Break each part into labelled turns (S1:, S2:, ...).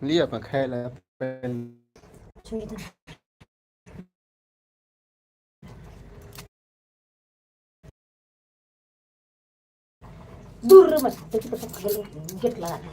S1: लिअ अपन खाय लए पानि।
S2: छोड़ दे। दूर मत देखी तो सब गेट लगा दे।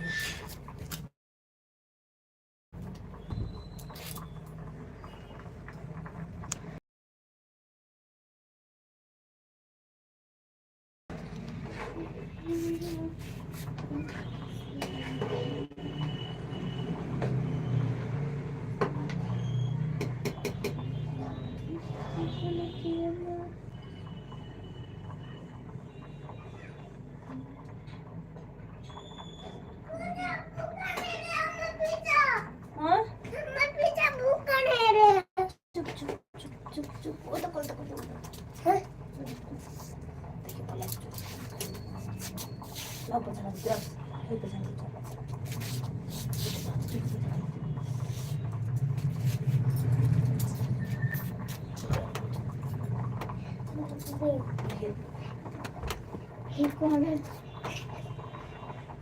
S2: हाँ? चुप चुप चुप चुप चुप, वो तो कौन तो कौन देखिए पहले लाओ पछाड़ा दे, ये पछाड़ा दे।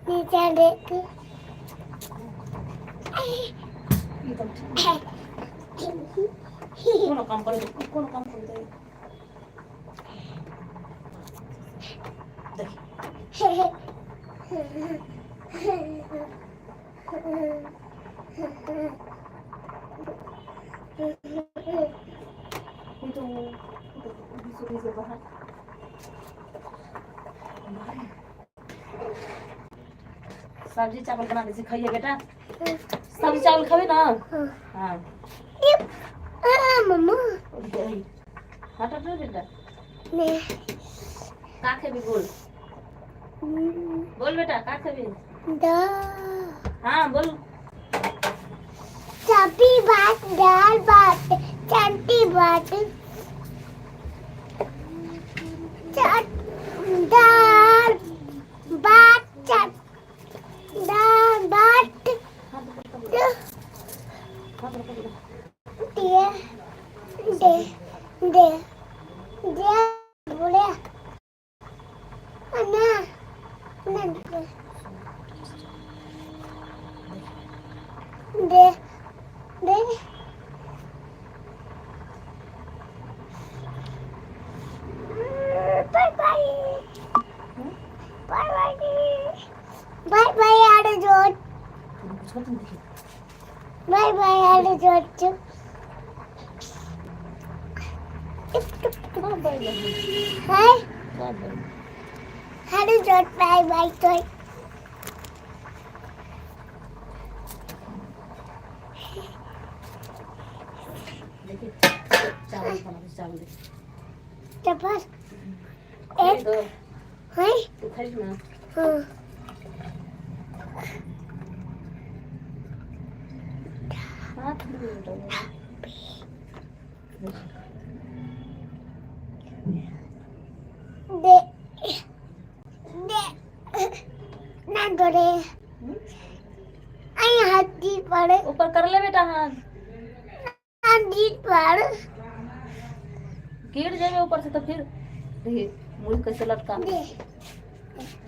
S3: नीचे देख।
S2: एकदम ठीक। कोनो काम करे, कोनो काम करे। देखिए ये तो बीचों बीच बाहर बाहर सब्जी चावल बना दे, खाइए बेटा। सब्जी चावल खाबे ना? हाँ।
S3: मम्मा।
S2: हट हट बेटा।
S3: ने।
S2: का खेबी, बोल। बोल बेटा, का खेबी?
S3: दा।
S2: हाँ, बोल।
S3: सब्जी भात, दाल भात, चंटी भात, दाल भात, दाल भात।
S2: हाथ ऊपर कर, हाथ ऊपर कर।
S3: दे दे दे दे, बोले ना ना, दे दे। Bye bye, bye bye, bye bye. आड़े जोत।
S2: छोड़ देखिए।
S3: बाय बाय, आड़े जोत।
S2: कहाँ बाय बाय?
S3: हाय।
S2: कहाँ बाय?
S3: आड़े जोत, बाय बाय तो।
S2: देखिए, चावल बना दे, चावल दे।
S3: चप्पल।
S2: एक
S3: एक
S2: दो।
S3: है।
S2: तू खाइस ना?
S3: हाँ।
S2: हाथ में बेटा।
S3: दे दे ना डरे। आई हाथी पर।
S2: ऊपर कर ले बेटा हाथ।
S3: हाथी पर।
S2: गिर जाएगा ऊपर से तो फिर। देखिए, मुझे कैसे लटका।
S3: दे।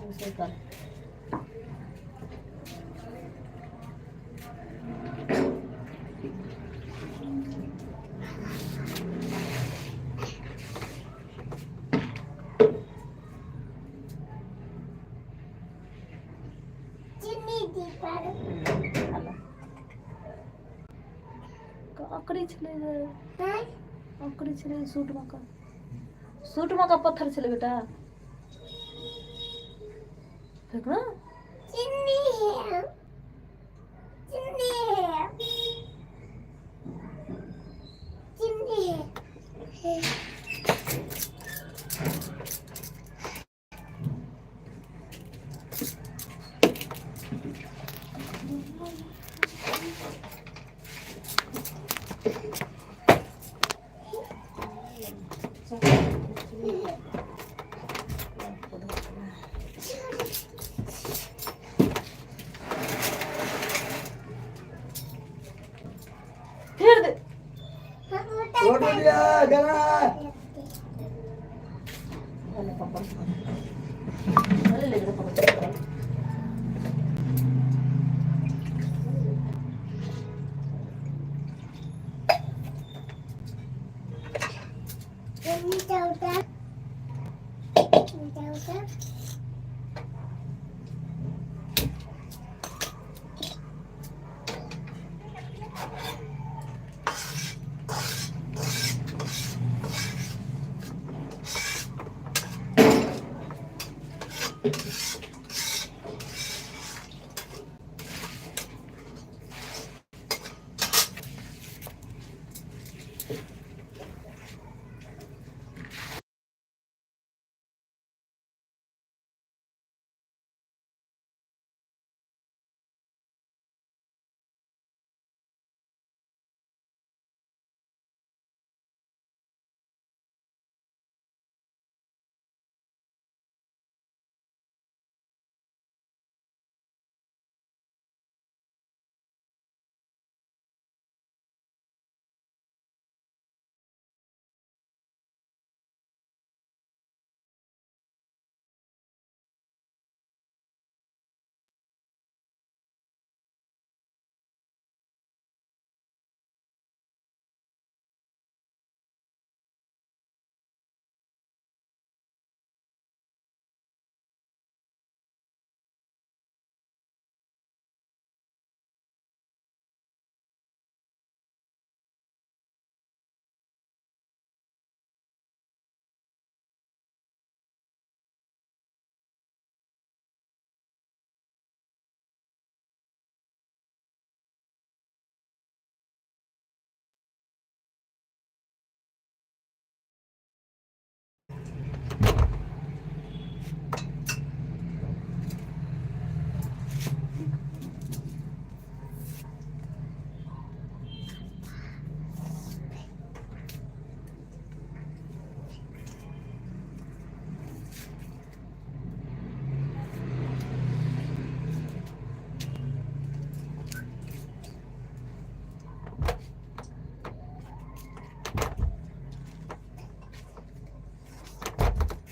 S2: उसे कर।
S3: चीनी दी पर।
S2: अकड़ी छलै रे।
S3: हाँ।
S2: अकड़ी छलै सूट में का, सूट में का पत्थर छलै बेटा, फेंक ना।
S3: चीनी है, चीनी है, चीनी है।
S2: फिर दे।
S1: ऑर्डर दिया गला।
S2: अरे पकड़, अरे ले बेटा, पकड़ पकड़।
S3: चौथा चौथा।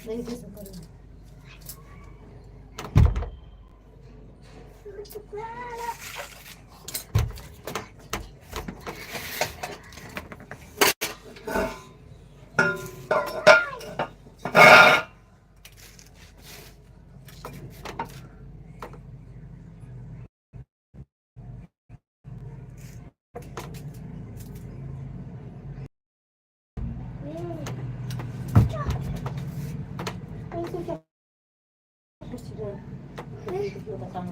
S2: नहीं कैसे करूँ। कुछ बताना।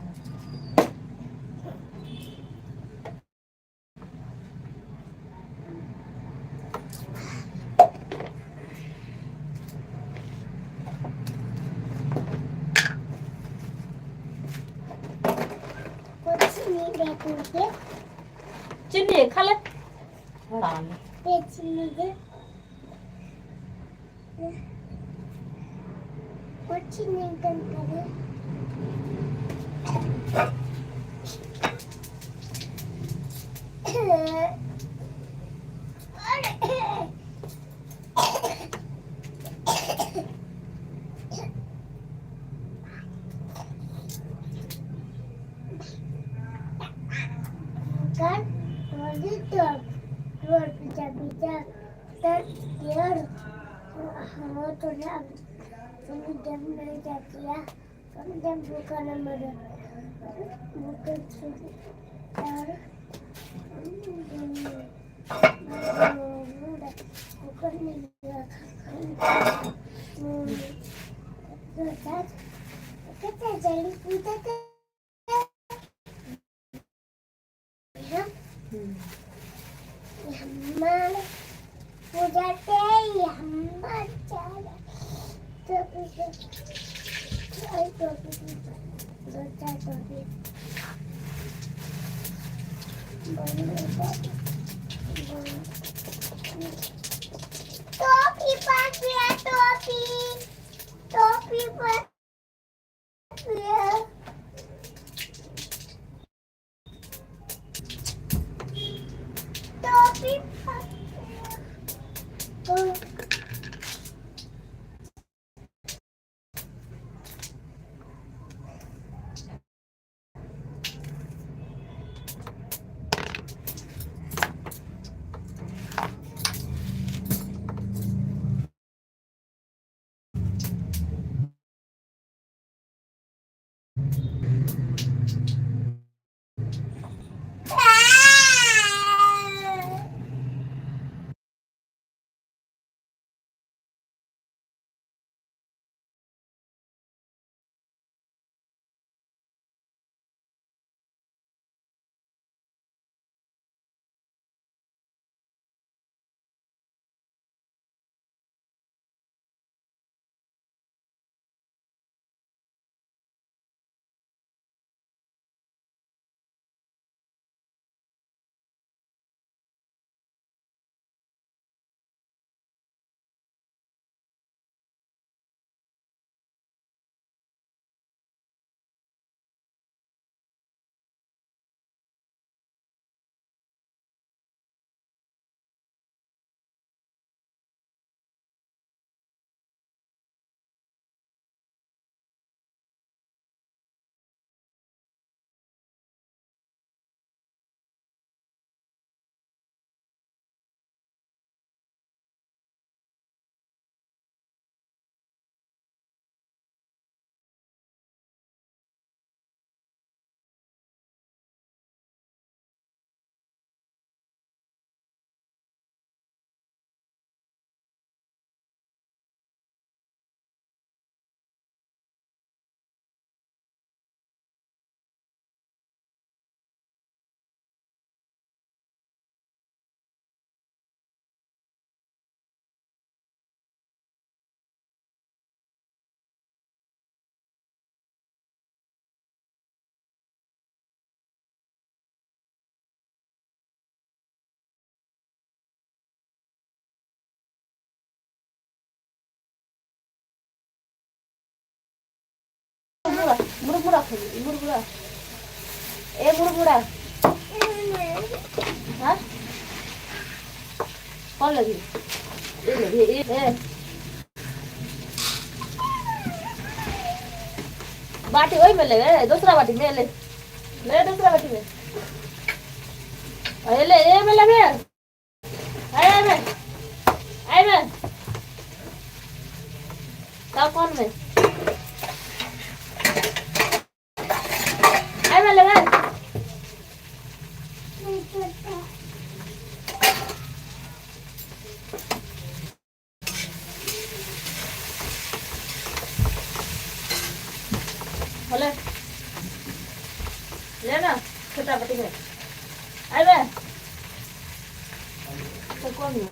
S3: कुछ नहीं बैठेंगे।
S2: चीनी खा ले थोड़ा।
S3: बेचने कुछ नहीं कम करे। कर और पीछा पीछा तर वो तो तुम जब नहीं जाती है, तुम जब भूखा न मरो भूखे और भूखा नहीं। हमारे पूजाते हमारे टोपी पास टोपी टोपी पास। टोपी पास।
S2: मुरमुरा खेबी मुरमुरा ए मुरमुरा। हाँ कौन लगी ए लगी ए ए बाटी ओई में ले दूसरा बाटी में ले ले दूसरा बाटी में अरे ले ए में ले बे आए में आए में का कौन में आए में ले बे। बोले ले ना छोटा बाटी में आए बे तो कौन में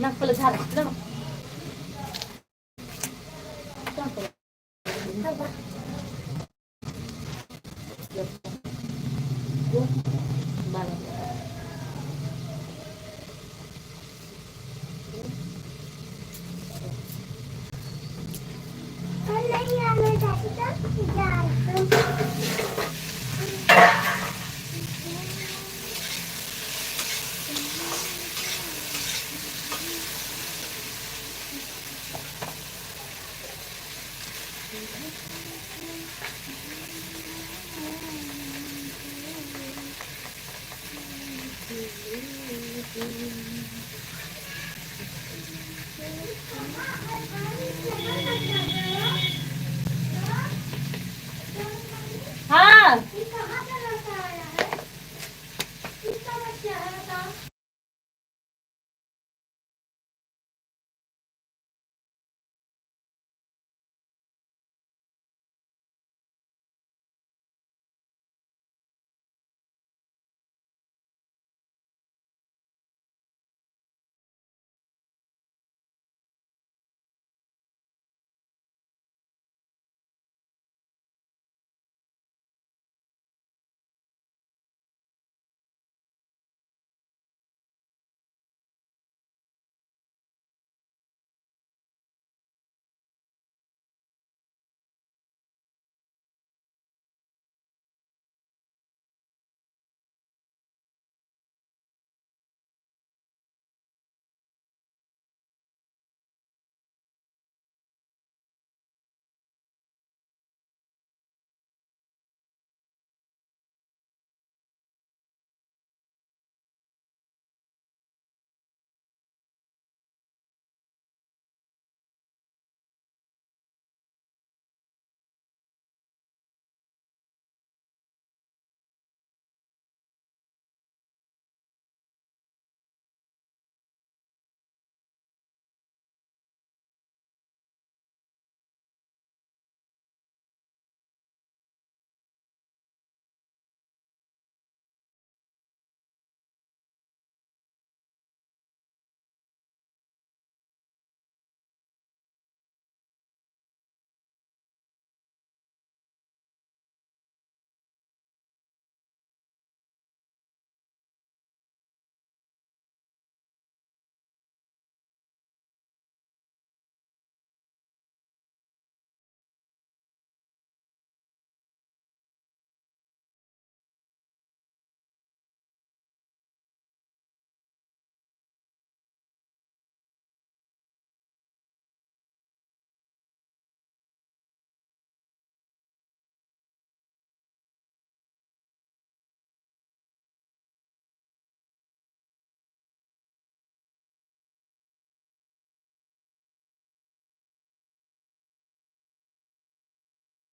S2: ना पहले झाड़ ना
S3: नहीं आना चाहती तो जा।
S2: हाँ।
S3: ये कहाँ से लड़का आया है? किसका बच्चा है बताओ?